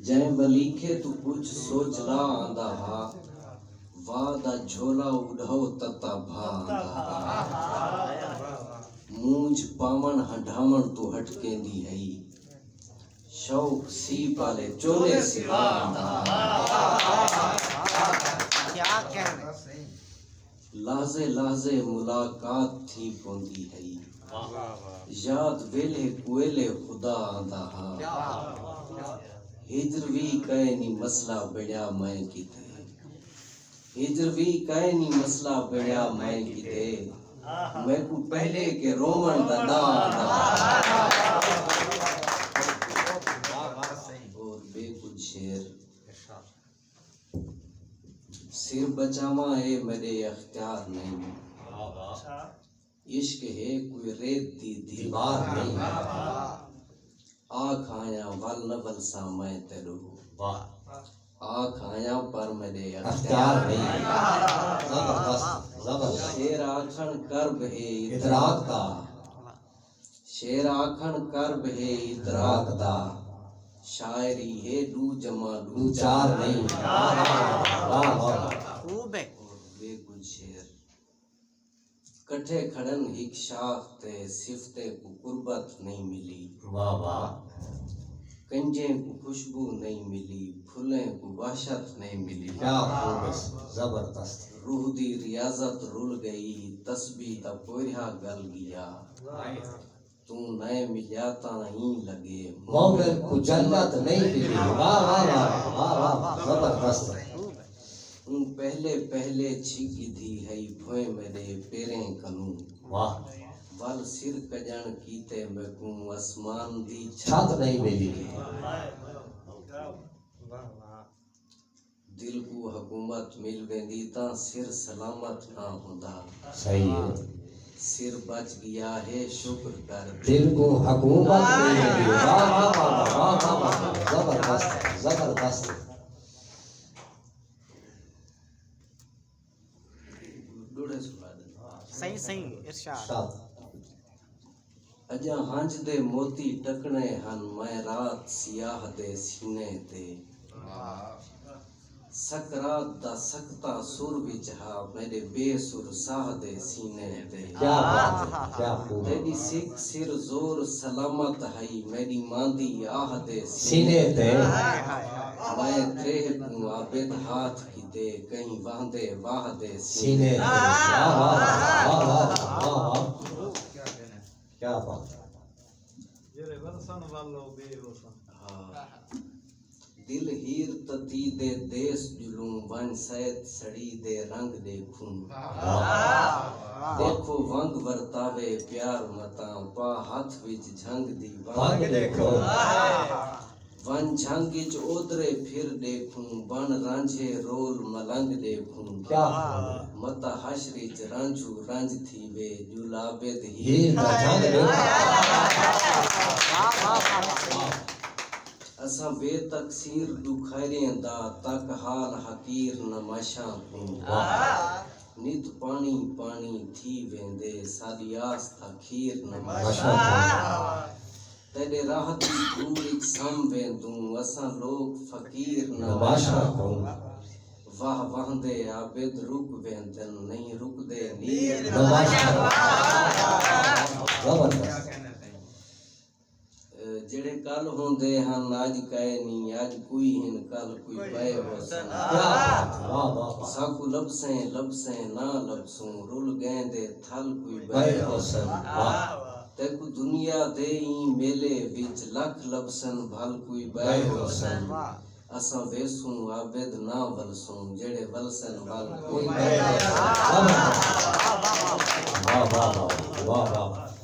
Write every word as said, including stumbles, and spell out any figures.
جئیں ولیکھے توں کجھ سوچ لا آندا ہا، واہ دا جھولا اڈھاؤ تتا بھا آندا ہا۔ مونجھ پاوݨ ہنڈھاوݨ توں ہٹکیندی ہئی، شوق سی پالے چولے سوا آندا ہا۔ لحظے لحظے ملاقات تھی پوندی ہئی، یاد ویلھے کوئلے خدا آندا ہا۔ ہجر وی کائے نی مسئلہ بݨیا میں کیتے، ہجر وی کائے نی مسئلہ بݨیا میں کیتے، میکوں پہلے کہ رووݨ دا ناں آندا ہا۔ اور ٻئے کجھ شعر۔ سر بچاواں اے میݙے اختیار نئیں، عشق ہے کوئی ریت دی دیوار نئیں۔ آکھ آیاں ول نہ ولساں میں تیݙو، آکھ آیاں پر میݙے اختیار نئیں۔ زبردست، زبردست۔ شعر آکھݨ کرب ہے ادراک دا، شعر آکھݨ کرب ہے ادراک دا، شاعری ہے ݙو جمع ݙو چار نئیں۔ واہ، واہ، واہ۔ خوب ہے۔ اور ٻئے کجھ شعر۔ کٹھے کھڑن ہک شاخ تے، صفتیں کوں قربت نئیں ملی۔ واہ، واہ۔ کنجیں کوں خوشبو نئیں ملی، پھلیں کوں وحشت نئیں ملی۔ کیا خوب ہے، زبردست۔ روح دی ریاضت رل ڳئی، تسبیح دا پورھیا ڳل ڳیا۔ توں نئیں ملیا تاں ایں لڳے، مومن کوں جنت نئیں ملی۔ واہ، واہ، واہ، واہ، واہ، زبردست۔ اوں پہلے پہلے چھک ڳھدی ہئی بھوئیں میݙے پیریں کنوں۔ واہ۔ ول سر کڄݨ کیتے میکوں اسمان دی چھت نئیں ملی۔ دل کوں حکومت مل ویندی تاں سر سلامت نہ ہوندا۔ صحیح ہے۔ سر بچ ڳیا ہے، شکر کر۔ دل کوں حکومت مل ویندی۔ واہ، واہ، واہ، واہ، واہ، واہ، واہ۔ زبردست، زبردست۔ ݙوہڑے سݨا ݙے۔ صحیح، صحیح، ارشاد۔ ارشاد۔ اڄاں ہنج دے موتی ٹکݨے ہن، میں رات سیاہ دے سینے تے۔ سکرات دا سکتا سر وچ ہا، میݙے بے سر ساہ دے سینے تے۔ کیا بات ہے، کیا خوب۔ تیݙی سک سر زور سلامت ہئی، میݙی ماندی آہ دے سینے تے۔ میں تریہہ کوں عابد ہاتھ کیتے، کہیں وہندے واہ دے سینے تے۔ واہ، واہ، واہ، واہ، واہ۔ کیا بات ہے۔ جیڑھے ولسن ول او ٻئے ہوسن۔ ہاں۔ دل ہیر تتی دے دیس ڄلوں، ونڄ سیت سڑی دے رنگ ݙیکھوں۔ واہ۔ ݙیکھو ونگ ورتاوے پیار متاں، پا ہتھ وچ جھنگ دی ونگ ونگ ݙیکھو۔ ݙیکھو۔ ونڄ جھنگ اچ اودرے پھر ݙیکھوں، بݨ رانجھے رول ملنگ ݙیکھوں۔ کیا بات ہے۔ متاں حشر اچ رانجھو رنج تھیوے، ڄل عابد ہیر ہیر دا دا جھنگ جھنگ ݙیکھوں۔ ݙیکھوں۔ اساں بے تقصیر ݙکھائریں دا، تک حال حقیر نماشاں کوں۔ واہ۔ نت پاݨی پاݨی تھی ویندے، ساݙی آس دا کھیر نماشاں کوں۔ ماشاءاللہ۔ تیݙے راہ دی دھوڑ اچ سم ویندوں، اساں لوک فقیر نماشاں کوں۔ واہ واہندے عابد رک ویندن، نئیں رکدے نیر نماشاں کوں۔ زبردست۔ جیڑھے کل ہوندے ہن، اڄ کائے نی، اڄ کوئی ہن، کل کوئی ٻئے ہوسن۔ کیا بات ہے، واہ، واہ، واہ۔ ساکوں لبھسیں، لبھسیں، نہ لبھسوں، رل ڳئیں دے تھل کوئی ٻئے ٻئے ہوسن۔ ہوسن، واہ۔ تیکوں دنیا دے ایں میلے وچ، لکھ لبھسن، بھل کوئی ٻئے ٻئے ہوسن۔ ہوسن۔ اساں ویسوں عابد نہ ولسوں، جیڑھے ولسن ول کوئی ٻئے ہوسن۔ واہ، واہ، واہ، واہ، واہ۔